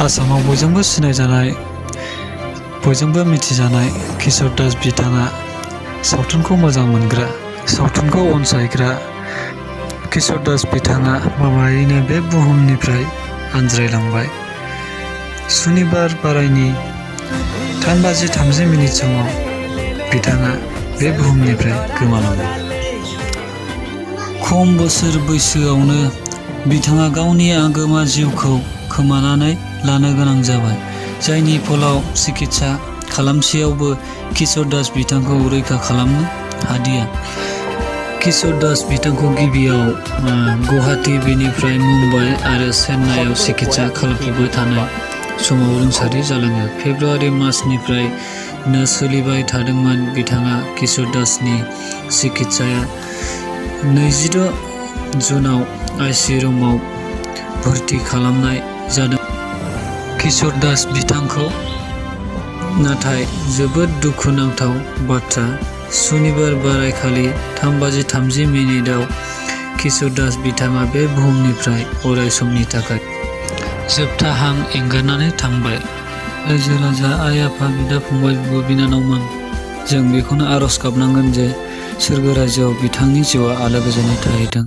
आसामाव बयजोंबो सिनायजानाय, बयजोंबो मिथिजानाय किशोर दास बिथाङा सावथुनखौ मोजां मोनग्रा, सावथुनखौ अनसायग्रा किशोर दास बिथाङा माबायैनो बे बुहुमनिफ्राय आनज्रायलांबाय। सुनिबार बारायनि 3:30 समाव बिथाङा बे बुहुमनिफ्राय गोमालांबाय। खम बोसोर बैसोआवनो बिथाङा गावनि आगोमा जिउखौ खोमानानै लानो गोनां जाबाय, जायनि फलाव चिकित्सा खालामसेयावबो किशोर दास बिथांखौ रैखा खालामनो हादिया। किशोर दास बिथांखौ गिबियाव गुवाहाटी, बेनिफ्राय मुम्बाइ आरो चेन्नाईआव चिकित्सा खालामफुबाय थानाय समाव रुंसारि जालाङो। फेब्रुआरि मासनिफ्रायनो सोलिबाय थादोंमोन बिथाङा किशोर दासनि चिकित्साया 26 जुनआव आइसि रुमाव भर्ति खालामनाय जादों। किशोर दास बिथांखौ नाथाय जोबोद दुखुनांथाव बाथ्रा, सुनिबार बारायखालि 3:30 आव किशोर दास बिथाङा बे बुहुमनिफ्राय अरायसमनि थाखाय जोबथा हां एंगारनानै थांबाय। रायजो राजा, आइ आफा, बिदा फंबाय, बिब' बिनानावमोन, जों बेखौनो आरज गाबनांगोन जे सोरगो रायजोआव बिथांनि जिउआ आलो गोजोनै थाहैथों।